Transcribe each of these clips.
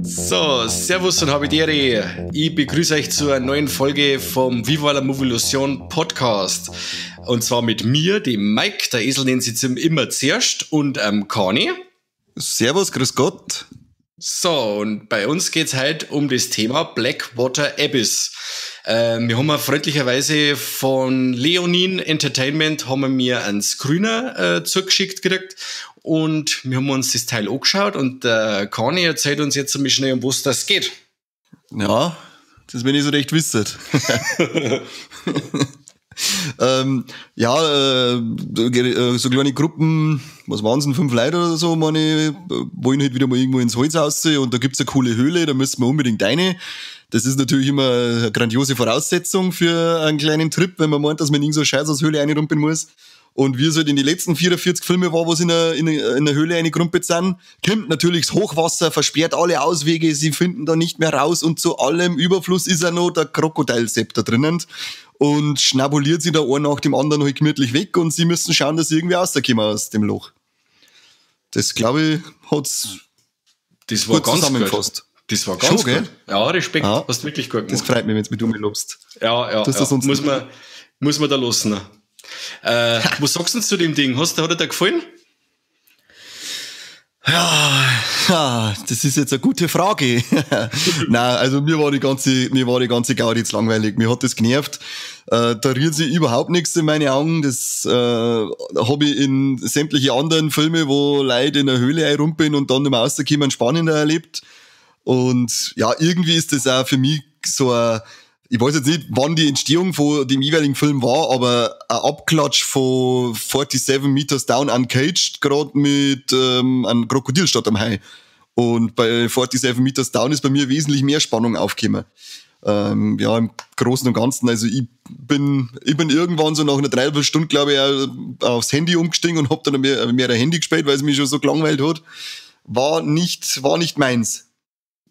So, Servus und Habidere. Ich begrüße euch zu einer neuen Folge vom Viva la Movolution Podcast. Und zwar mit mir, dem Mike, der Esel nennt sich immer zuerst, und Kani. Servus, grüß Gott. So, und bei uns geht's heute um das Thema Blackwater Abyss. Wir haben freundlicherweise von Leonin Entertainment haben wir mir einen Screener zugeschickt gekriegt und wir haben uns das Teil angeschaut und der Kani erzählt uns jetzt einmal schnell, um was das geht. Ja, das bin ich so recht wissen. So kleine Gruppen, was waren's denn, 5 Leute oder so, meine, wollen halt wieder mal irgendwo ins Holz raus und da gibt's eine coole Höhle, da müssen wir unbedingt rein. Das ist natürlich immer eine grandiose Voraussetzung für einen kleinen Trip, wenn man meint, dass man in so eine Scheiß aus Höhle reinrumpeln muss. Und wie es halt in die letzten 44 Filme war, wo sie in einer Höhle reingrumpelt sind, kommt natürlich das Hochwasser, versperrt alle Auswege, sie finden da nicht mehr raus und zu allem Überfluss ist auch noch der Krokodilsepp da drinnen und schnabuliert sie da einen nach dem anderen halt gemütlich weg und sie müssen schauen, dass sie irgendwie rauskommen aus dem Loch. Das, glaube ich, hat's das war gut ganz zusammengefasst. Gut. Das war ganz schon, gell? Gut. Ja, Respekt, ja. Hast du wirklich gut gemacht. Das freut mich, wenn du mich lobst. Ja, das ja. Sonst muss man da lassen. Was sagst du denn zu dem Ding? Hat dir da gefallen? Ja, das ist jetzt eine gute Frage. Nein, also mir war die ganze Gaudi jetzt langweilig. Mir hat das genervt. Da rührt sich überhaupt nichts in meine Augen. Das habe ich in sämtliche anderen Filme, wo Leute in der Höhle einrumpeln und dann nicht mehr rauskommen, spannender erlebt. Und ja, irgendwie ist das auch für mich so ein, ich weiß jetzt nicht, wann die Entstehung von dem jeweiligen Film war, aber ein Abklatsch von 47 Meters Down Uncaged, gerade mit einem Krokodil statt am Hai. Und bei 47 Meters Down ist bei mir wesentlich mehr Spannung aufgekommen. Ja, im Großen und Ganzen, also ich bin irgendwann so nach einer Dreiviertelstunde, glaube ich, aufs Handy umgestiegen und hab dann mehr ein Handy gespielt, weil es mich schon so gelangweilt hat. War nicht meins.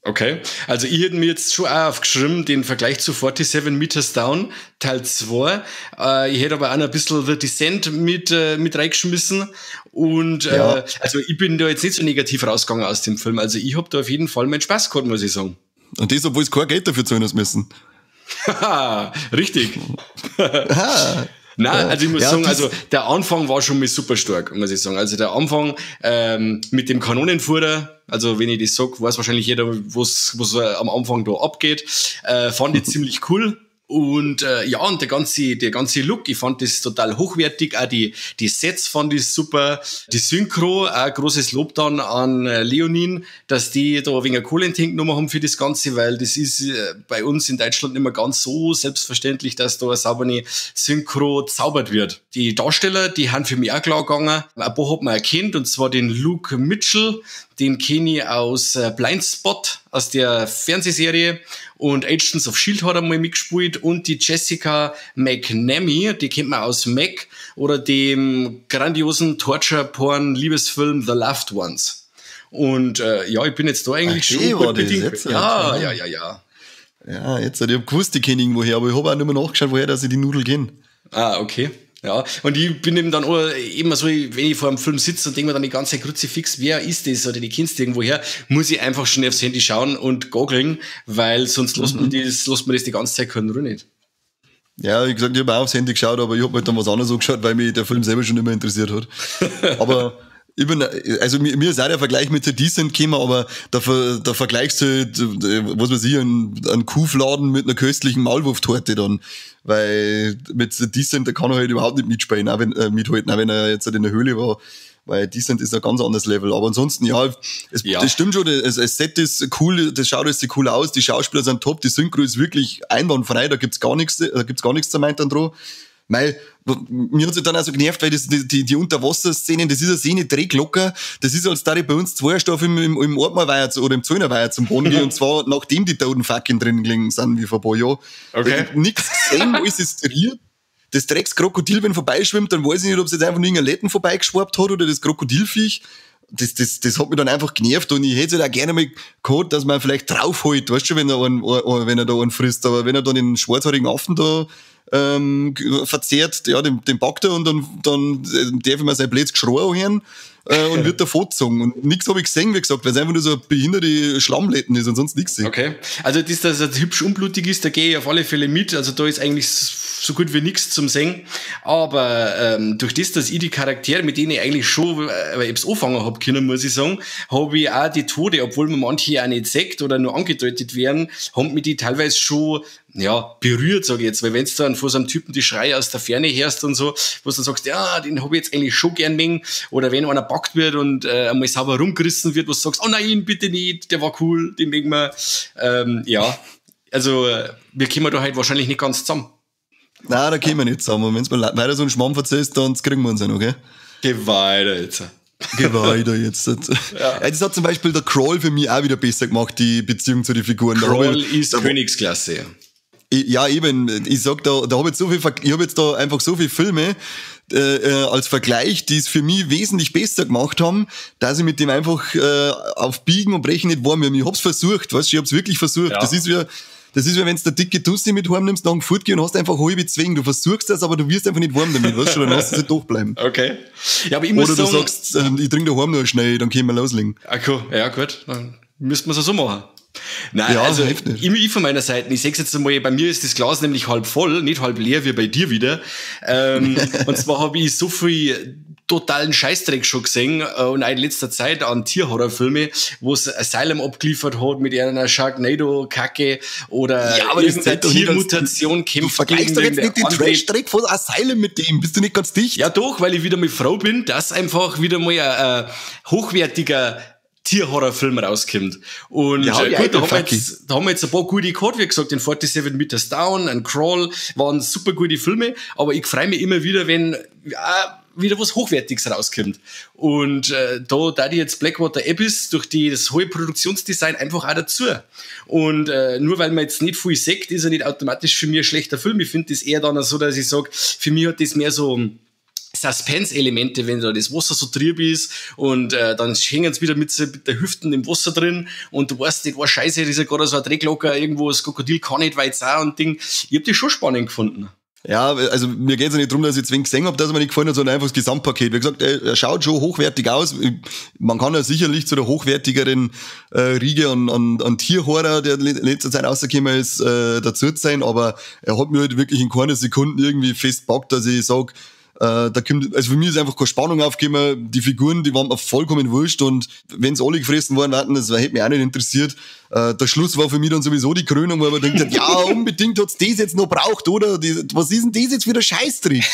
Okay, also ich hätte mir jetzt schon auch aufgeschrieben, den Vergleich zu 47 Meters Down, Teil 2. Ich hätte aber auch noch ein bisschen The Descent mit reingeschmissen. Und ja. Also ich bin da jetzt nicht so negativ rausgegangen aus dem Film. Also ich hab da auf jeden Fall meinen Spaß gehabt, muss ich sagen. Und das, obwohl es kein Geld dafür zahlen müssen. Haha, richtig. Nein, also ich muss sagen, also der Anfang war schon mal super stark, muss ich sagen. Also der Anfang mit dem Kanonenfutter, also wenn ich das sag, weiß wahrscheinlich jeder, was am Anfang da abgeht, fand ich ziemlich cool. Und ja, und der ganze Look, ich fand das total hochwertig, auch die Sets fand ich super, die Synchro, auch großes Lob dann an Leonin, dass die da ein wenig Kohle in die genommen haben für das Ganze, weil das ist bei uns in Deutschland nicht mehr ganz so selbstverständlich, dass da eine saubere Synchro zaubert wird. Die Darsteller, die haben für mich auch klar gegangen, ein paar hat man erkannt, und zwar den Luke Mitchell, den kenne ich aus Blindspot, aus der Fernsehserie, und Agents of S.H.I.E.L.D. hat er mal mitgespielt, und die Jessica McNamee, die kennt man aus Meg oder dem grandiosen Torture-Porn-Liebesfilm The Loved Ones. Und ja, ich bin jetzt da eigentlich schon gut bedient. Jetzt, ja. Ja, jetzt, ich hab gewusst, die kenne ich irgendwoher, aber ich hab auch nicht mehr nachgeschaut, woher dass ich die Nudel kenne. Ah, okay. Ja, und ich bin eben dann auch immer so, wenn ich vor einem Film sitze und denke mir dann die ganze Kruzifix, wer ist das oder die kennst du irgendwoher, muss ich einfach schnell aufs Handy schauen und goggeln, weil sonst lässt man das die ganze Zeit keinen Ruhe nicht. Ja, wie gesagt, ich habe auch aufs Handy geschaut, aber ich habe mir dann was anderes angeschaut, weil mich der Film selber schon immer interessiert hat. Aber ich bin, also mir ist auch der Vergleich mit The Descent gekommen, aber da vergleichst du halt, was weiß ich, einen Kuhfladen mit einer köstlichen Maulwurftorte dann. Weil mit The Descent, da kann er halt überhaupt nicht mitspielen, auch wenn, mithalten, auch wenn er jetzt halt in der Höhle war. Weil Descent ist ein ganz anderes Level. Aber ansonsten, ja, das stimmt schon, das Set ist cool, das schaut alles cool aus, die Schauspieler sind top, die Synchro ist wirklich einwandfrei, da gibt's gar nichts, zu meintern dran. Mei, mir hat sich dann auch so genervt, weil das, die Unterwasserszenen, das ist eine Szene Drehglocker, das ist, als da ich bei uns zwei Staffeln im Ortmerweiher oder im Zöllnerweiher zum Boden gehen, und zwar nachdem die toten fucking drin gelegen sind, wie vor ein paar Jahren. Okay. Nix gesehen, alles ist riert. Das Dreckskrokodil, wenn vorbeischwimmt, dann weiß ich nicht, ob es jetzt einfach nur irgendein Letten vorbeigeschwappt hat oder das Krokodilviech. Das hat mich dann einfach genervt und ich hätte es halt auch gerne mal gehabt, dass man vielleicht draufholt, weißt du, wenn er einen, wenn er da einen frisst, aber wenn er dann den schwarzhaarigen Affen da verzehrt, ja, den packt er und dann darf ich mir sein blödes Geschrei anhören und wird da fortgezogen. Und nichts habe ich gesehen, wie gesagt, weil es einfach nur so eine behinderte Schlammletten ist und sonst nichts. Okay. Also das, dass er hübsch unblutig ist, da gehe ich auf alle Fälle mit. Also da ist eigentlich so gut wie nichts zum Sehen. Aber durch das, dass ich die Charaktere, mit denen ich eigentlich schon etwas anfangen hab können, muss ich sagen, habe ich auch die Tode, obwohl man manche auch nicht sieht oder nur angedeutet werden, haben mich die teilweise schon ja, berührt, sage ich jetzt, weil wenn du dann vor so einem Typen die Schreie aus der Ferne hörst und so, wo du dann sagst, ja, den hab ich jetzt eigentlich schon gern mengen, oder wenn einer packt wird und einmal sauber rumgerissen wird, wo du sagst, oh nein, bitte nicht, der war cool, den mögen wir. Ja, also wir kommen da halt wahrscheinlich nicht ganz zusammen. Nein, da kommen wir nicht zusammen. Und wenn du mir weiter so einen Schmarrn verzählst, dann kriegen wir uns ja noch, gell? Geh weiter jetzt. Geh weiter jetzt. Ja. Das hat zum Beispiel der Crawl für mich auch wieder besser gemacht, die Beziehung zu den Figuren. Crawl ist Königsklasse. Ja, eben. Ich sag, da hab ich jetzt so viel, ich hab jetzt da einfach so viele Filme als Vergleich, die es für mich wesentlich besser gemacht haben, dass ich mit dem einfach auf Biegen und Brechen nicht warm werde. Ich hab's versucht, weißt du, ich hab's wirklich versucht. Ja. Das ist wie wenn du der dicke Tussi mit heimnimmst, dann fortgehst und hast einfach halbe Zwänge. Du versuchst das, aber du wirst einfach nicht warm damit, weißt du, dann lässt du es doch bleiben. Okay. Ja, aber ich muss oder du sagen, sagst, ich trinke daheim noch schnell, dann können wir loslegen. Ah, cool. Ja, gut. Dann müssten wir es so machen. Nein, ja, also ich von meiner Seite, ich sag's jetzt einmal, bei mir ist das Glas nämlich halb voll, nicht halb leer wie bei dir wieder. Und zwar habe ich so viel totalen Scheißdreck schon gesehen und auch in letzter Zeit an Tierhorrorfilme, wo es Asylum abgeliefert hat mit einer Sharknado-Kacke oder ja, aber irgendeine Tiermutation kämpft. Du vergleichst doch jetzt nicht den Trash-Dreck von Asylum mit dem, bist du nicht ganz dicht? Ja doch, weil ich wieder mal froh bin, dass einfach wieder mal ein hochwertiger Tierhorrorfilm rauskommt. Und ja, gut, da haben wir jetzt ein paar gute gehabt, wie gesagt, den 47 Meters Down, ein Crawl, waren super gute Filme, aber ich freue mich immer wieder, wenn wieder was Hochwertiges rauskommt. Und da die jetzt Blackwater Abyss durch das hohe Produktionsdesign einfach auch dazu. Und nur weil man jetzt nicht viel sagt, ist er nicht automatisch für mich ein schlechter Film. Ich finde das eher dann so, dass ich sage, für mich hat das mehr so Suspense-Elemente, wenn da das Wasser so trüb ist und dann hängen sie wieder mit der Hüften im Wasser drin und du weißt nicht, oh Scheiße, das ist ja gerade so ein Drecklocker, irgendwo, das Krokodil kann nicht weit sein und Ding. Ich hab das schon spannend gefunden. Ja, also mir geht's ja nicht darum, dass ich zwingend gesehen hab, dass er mir nicht gefallen hat, sondern einfach das Gesamtpaket. Wie gesagt, er schaut schon hochwertig aus. Man kann ja sicherlich zu der hochwertigeren Riege an Tierhorror, der in letzter Zeit rausgekommen ist, dazu sein, aber er hat mir halt wirklich in keiner Sekunde irgendwie festpackt, dass ich sag, da kommt, also für mich ist einfach keine Spannung aufgekommen, die Figuren, die waren mir vollkommen wurscht und wenn's alle gefressen worden wären, das hätte mich auch nicht interessiert. Der Schluss war für mich dann sowieso die Krönung, weil man denkt, ja, unbedingt hat's das jetzt noch braucht, oder? Was ist denn das jetzt wieder Scheißdreck?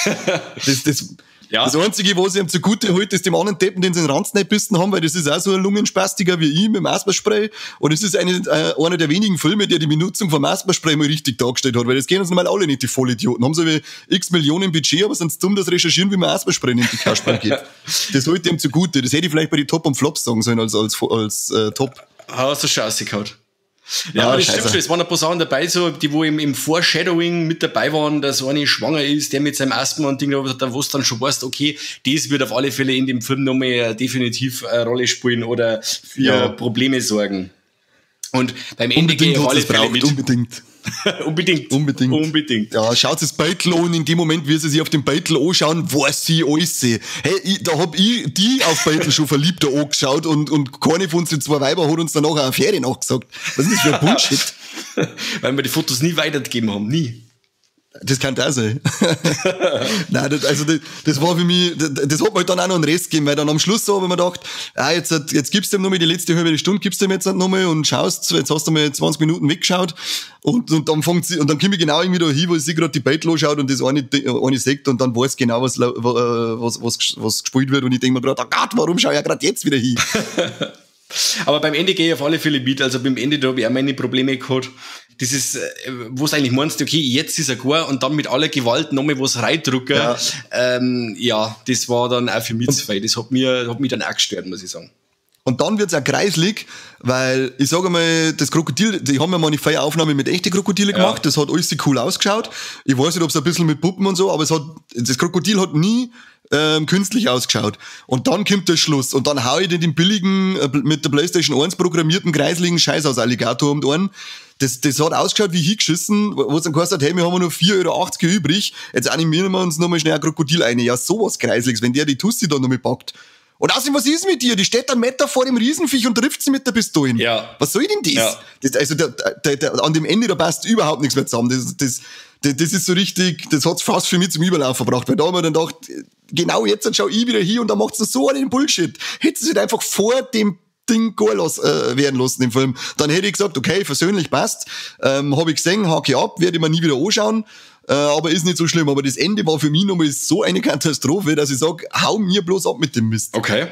Ja. Das Einzige, was ich ihm zugute hält, ist dem anderen Deppen, den sie in den Ranzen reingebissen haben, weil das ist auch so ein Lungenspastiker wie ich mit dem Asthmaspray. Und es ist einer der wenigen Filme, der die Benutzung vom Asthmaspray mal richtig dargestellt hat, weil das gehen uns normal alle nicht, die Vollidioten. Haben sie wie x Millionen Budget, aber sind dumm, das recherchieren, wie man Asthmaspray in die Kasperl gibt. Das hält ihm zugute. Das hätte ich vielleicht bei den Top und Flops sagen sollen als Top. Hast du Scheiße gehabt. Ja, aber das stimmt schon. Es waren ein paar Sachen dabei, so, die wo im Foreshadowing mit dabei waren, dass eine schwanger ist, der mit seinem Asthma und Ding, da wo du dann schon weißt, okay, das wird auf alle Fälle in dem Film nochmal definitiv eine Rolle spielen oder für Probleme sorgen. Und beim Ende gehe ich auf alle Fälle mit. Unbedingt. Unbedingt. Unbedingt. Unbedingt. Ja, schaut das Beitel an, in dem Moment, wie sie sich auf dem Beitel anschauen, weiß sie alles. Hey, da hab ich die auf Beitel schon verliebt angeschaut und keine von unseren zwei Weiber hat uns danach eine Affäre nachgesagt. Was ist das für ein Bullshit? Weil wir die Fotos nie weitergegeben haben, nie. Das kann auch sein. Nein, das war für mich, das hat mir halt dann auch noch einen Rest gegeben, weil dann am Schluss so habe ich mir gedacht, jetzt gibst du ihm nochmal die letzte halbe Stunde, gibst du ihm jetzt nochmal und schaust, jetzt hast du mal 20 Minuten weggeschaut und dann fängt sie, und dann komme ich genau irgendwie da hin, wo sie gerade die Beitel anschaut und das eine sagt und dann weiß genau, was gespielt wird und ich denke mir gerade, oh Gott, warum schau ich ja gerade jetzt wieder hin? Aber beim Ende gehe ich auf alle Fälle mit, also beim Ende, da habe ich auch meine Probleme gehabt. Das ist, wo es eigentlich meinst, okay, jetzt ist er gar und dann mit aller Gewalt nochmal was reindrücken. Ja. Ja, das war dann auch für mich zu viel. Das hat mich dann auch gestört, muss ich sagen. Und dann wird's auch kreislig, weil ich sage mal, das Krokodil, die haben ja mal eine feine Aufnahme mit echten Krokodile gemacht, das hat alles cool ausgeschaut. Ich weiß nicht, ob's ein bisschen mit Puppen und so, aber das Krokodil hat nie künstlich ausgeschaut. Und dann kommt der Schluss und dann hau ich den billigen, mit der PlayStation 1 programmierten, kreisligen Scheiß aus Alligator um die Ohren. Das hat ausgeschaut wie hingeschissen, wo es dann geheißen hat, hey, wir haben nur 4,80 € übrig, jetzt animieren wir uns nochmal schnell ein Krokodil ein. Ja, sowas Kreisliges, wenn der die Tussi da nochmal packt. Und außerdem, was ist mit dir? Die steht einen Meter vor dem Riesenviech und trifft sie mit der Pistole. Ja. Was soll denn das? Ja. Das, also der, an dem Ende, da passt überhaupt nichts mehr zusammen. Das ist so richtig, das hat's fast für mich zum Überlaufen gebracht, weil da haben wir dann gedacht, genau jetzt, dann schau ich wieder hier und da macht's so einen Bullshit. Hätten sie halt einfach vor dem Ding gehen werden lassen im Film. Dann hätte ich gesagt, okay, versöhnlich passt. Hab ich gesehen, hake ich ab, werde ich mir nie wieder anschauen. Aber ist nicht so schlimm. Aber das Ende war für mich nochmal so eine Katastrophe, dass ich sag, hau mir bloß ab mit dem Mist. Okay.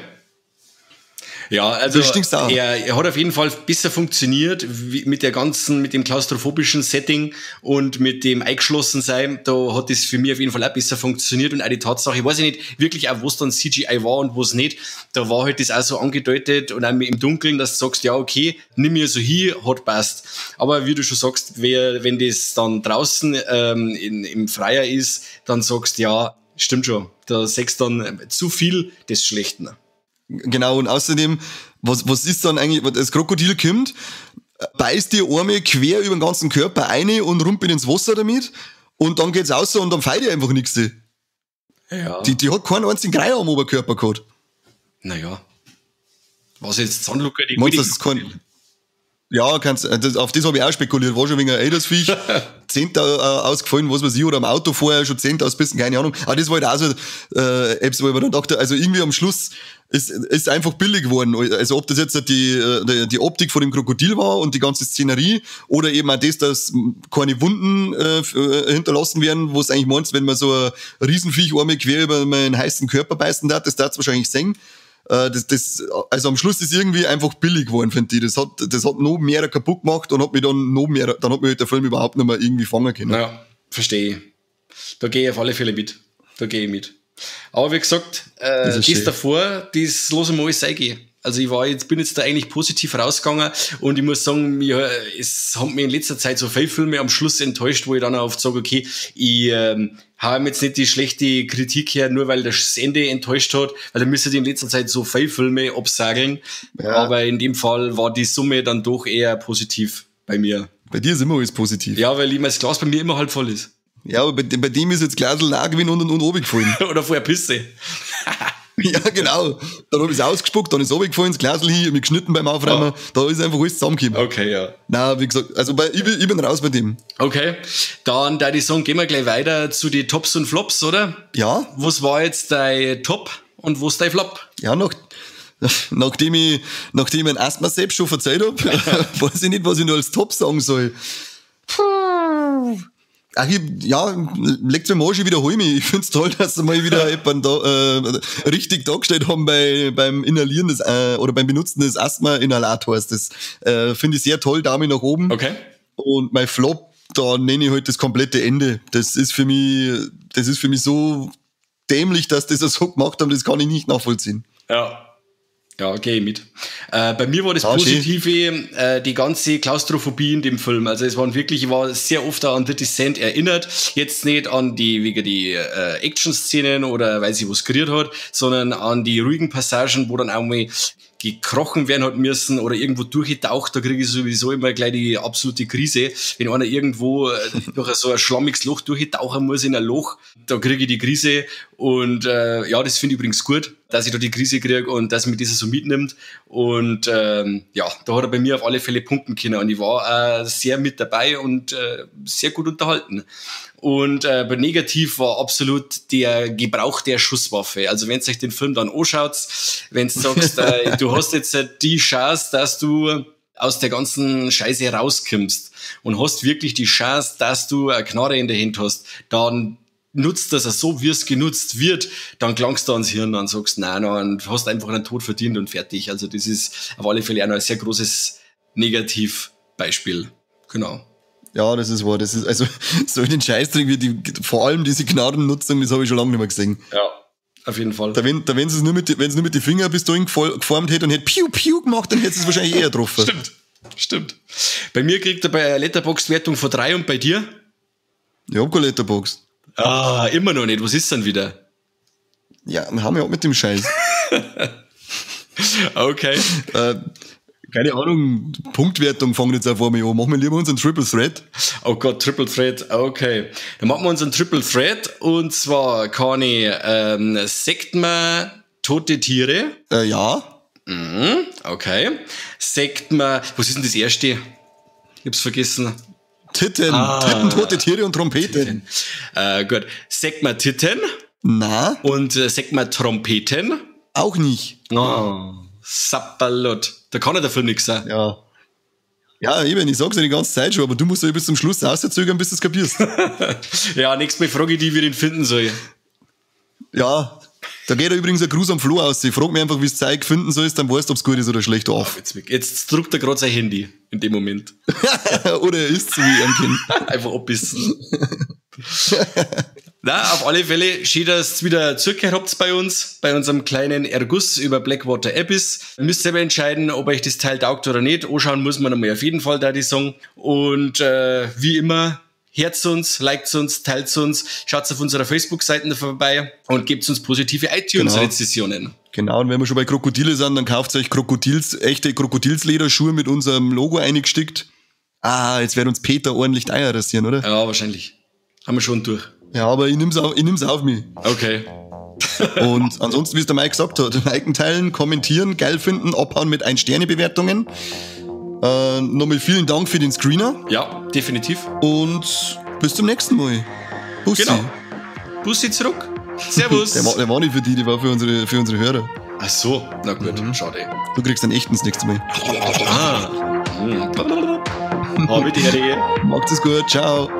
Ja, also Das stinkst auch. er hat auf jeden Fall besser funktioniert wie mit der ganzen, mit dem klaustrophobischen Setting und mit dem Eingeschlossensein. Da hat das für mich auf jeden Fall auch besser funktioniert und auch die Tatsache, ich weiß nicht wirklich auch, was dann CGI war und was nicht. Da war halt das auch so angedeutet und auch im Dunkeln, dass du sagst, ja okay, nimm mir so hier, hat passt. Aber wie du schon sagst, wenn das dann draußen im Freier ist, dann sagst du, ja, stimmt schon, da siehst du dann zu viel des Schlechten. Genau, und außerdem, was ist dann eigentlich, das Krokodil kommt, beißt die Arme quer über den ganzen Körper eine und rumpelt ins Wasser damit und dann geht's raus und dann feiert die einfach nichts. Ja. Die hat keinen einzigen Greier am Oberkörper gehabt. Naja. Was jetzt Zahnlucker, die Meinst du, gute das ist kein Ja, kannst, das, auf das hab ich auch spekuliert. War schon wegen ein Ältersviech. 10. Ausgefallen, was weiß ich, oder am Auto vorher schon 10. ausbissen, keine Ahnung. Aber das war halt auch so etwas, wo ich mir dann dachte, also irgendwie am Schluss ist einfach billig geworden. Also ob das jetzt die Optik von dem Krokodil war und die ganze Szenerie oder eben auch das, dass keine Wunden hinterlassen werden, wo es eigentlich meinst, wenn man so ein Riesenviech einmal quer über meinen heißen Körper beißen darf, das darfst du wahrscheinlich sehen. Also am Schluss ist irgendwie einfach billig geworden, finde ich. Das hat noch mehr kaputt gemacht und hat mich dann noch mehr, dann hat mich halt der Film überhaupt nicht mehr irgendwie fangen können. Ja, verstehe ich. Da gehe ich auf alle Fälle mit. Da gehe ich mit. Aber wie gesagt, Das ist das schön. davor, das lasse ich mal alles eingehen. Also ich war jetzt, bin jetzt da eigentlich positiv rausgegangen und ich muss sagen, es haben mich in letzter Zeit so viele Filme am Schluss enttäuscht, wo ich dann oft sage, okay, ich hau mir jetzt nicht die schlechte Kritik her, nur weil das Ende enttäuscht hat, weil da müsste ich in letzter Zeit so viele Filme absageln. Ja. Aber in dem Fall war die Summe dann doch eher positiv bei mir. Bei dir ist immer alles positiv. Ja, weil immer das Glas bei mir immer halb voll ist. Ja, aber bei dem ist jetzt Glas leer gewesen und runtergefallen. Oder vorher Pisse. Ja, genau. Dann hab ich's ausgespuckt, dann ist es runtergefallen, das Glasl hin, hab mich geschnitten beim Aufräumen. Ah. Da ist einfach alles zusammengekommen. Okay, ja. Nein, wie gesagt, also bei, ich bin, ich bin raus bei dem. Okay, dann da ich sagen, gehen wir gleich weiter zu den Tops und Flops, oder? Ja. Was war jetzt dein Top und was dein Flop? Ja, nachdem ich ein Asthma selbst schon verzeiht hab, weiß ich nicht, was ich noch als Top sagen soll. Puh. Ach, ich, ja, leckt's mir mal schon wieder, hol mich. Ich find's toll, dass sie mal wieder jemanden da richtig dargestellt haben beim Inhalieren des oder beim Benutzen des Asthma-Inhalators. Das finde ich sehr toll, Daumen nach oben. Okay. Und mein Flop, da nenne ich halt das komplette Ende. Das ist für mich, das ist für mich so dämlich, dass das so gemacht haben, das kann ich nicht nachvollziehen. Ja. Ja, geh ich mit. Bei mir war das Ah, schön. Positive die ganze Klaustrophobie in dem Film. Also es waren wirklich, ich war sehr oft an The Descent erinnert. Jetzt nicht an die, wegen die Action-Szenen oder weil sie was gerührt hat, sondern an die ruhigen Passagen, wo dann auch mal gekrochen werden hat müssen oder irgendwo durchgetaucht, da kriege ich sowieso immer gleich die absolute Krise. Wenn einer irgendwo durch so ein schlammiges Loch durchtauchen muss in ein Loch, da kriege ich die Krise. Und ja, das finde ich übrigens gut, dass ich da die Krise kriege und dass mich das so mitnimmt. Und ja, da hat er bei mir auf alle Fälle punkten können. Und ich war sehr mit dabei und sehr gut unterhalten. Und bei negativ war absolut der Gebrauch der Schusswaffe. Also wenn ihr euch den Film dann anschaut, wenn du sagst, du hast jetzt die Chance, dass du aus der ganzen Scheiße rauskommst und hast wirklich die Chance, dass du eine Knarre in der Hand hast, dann nutzt das so, wie es genutzt wird, dann klangst du ans Hirn und sagst, nein, nein, und hast einfach einen Tod verdient und fertig. Also das ist auf alle Fälle auch noch ein sehr großes Negativbeispiel. Genau. Ja, das ist wahr. Das ist, also, so einen Scheißdreck wie die, vor allem diese Gnadennutzung, das habe ich schon lange nicht mehr gesehen. Ja. Auf jeden Fall. Da, wenn, da, wenn sie es nur mit, wenn sie nur mit den Fingern bis dahin geformt hätte und hätte Piu Piu gemacht, dann hätte es wahrscheinlich eher getroffen. Stimmt. Stimmt. Bei mir kriegt er bei Letterboxd Wertung von 3 und bei dir? Ich hab keine Letterboxd. Ah, immer noch nicht. Was ist denn wieder? Ja, wir haben ja auch mit dem Scheiß. Okay. Keine Ahnung, Punktwertung fangen jetzt auch vor mir an. Machen wir lieber unseren Triple Threat. Oh Gott, Triple Threat, okay. Dann machen wir unseren Triple Threat und zwar kann ich, sagt man tote Tiere? Ja. Mhm, okay. Sagt man, was ist denn das erste? Ich hab's vergessen. Titten. Titten, tote Tiere und Trompeten. Titten. Gut. Sagt man Titten? Na. Und sagt man Trompeten? Auch nicht. Oh, Sapperlot. Da kann ja der Film nichts sein. Ja. Ja, eben, ich sag's ja die ganze Zeit schon, aber du musst ja bis zum Schluss rauszögern, bis du es kapierst. Ja, nächstes Mal frage ich dich, wie ich ihn finden soll. Ja, da geht ja übrigens ein Gruß am Flo aus. Ich frag mich einfach, wie es Zeug finden sollst, dann weißt du, ob's gut ist oder schlecht auf. Jetzt druckt er gerade sein Handy in dem Moment. Oder er isst so wie ein Kind. Einfach abbissen. Na, auf alle Fälle, schön, dass ihr wieder zugehört habt bei uns, bei unserem kleinen Erguss über Blackwater Abyss. Ihr müsst selber entscheiden, ob euch das Teil taugt oder nicht. Anschauen muss man einmal auf jeden Fall, da die sagen. Und wie immer, hört uns, liked uns, teilt uns, schaut auf unserer Facebook-Seite vorbei und gebt uns positive iTunes-Rezessionen. Genau, und wenn wir schon bei Krokodile sind, dann kauft euch echte Krokodilslederschuhe mit unserem Logo eingestickt. Ah, jetzt wird uns Peter ordentlich die Eier rasieren, oder? Ja, wahrscheinlich. Haben wir schon durch. Ja, aber ich nimm's auf mich. Okay. Und ansonsten, wie es der Mike gesagt hat, liken, teilen, kommentieren, geil finden, abhauen mit 1-Sterne-Bewertungen. Nochmal vielen Dank für den Screener. Ja, definitiv. Und bis zum nächsten Mal. Bussi. Genau. Bussi zurück. Servus. Der war nicht für die, der war für unsere Hörer. Ach so, na gut, schade. Du kriegst einen echten das nächste Mal. Ah. Habe die Ehre. Macht's es gut, ciao.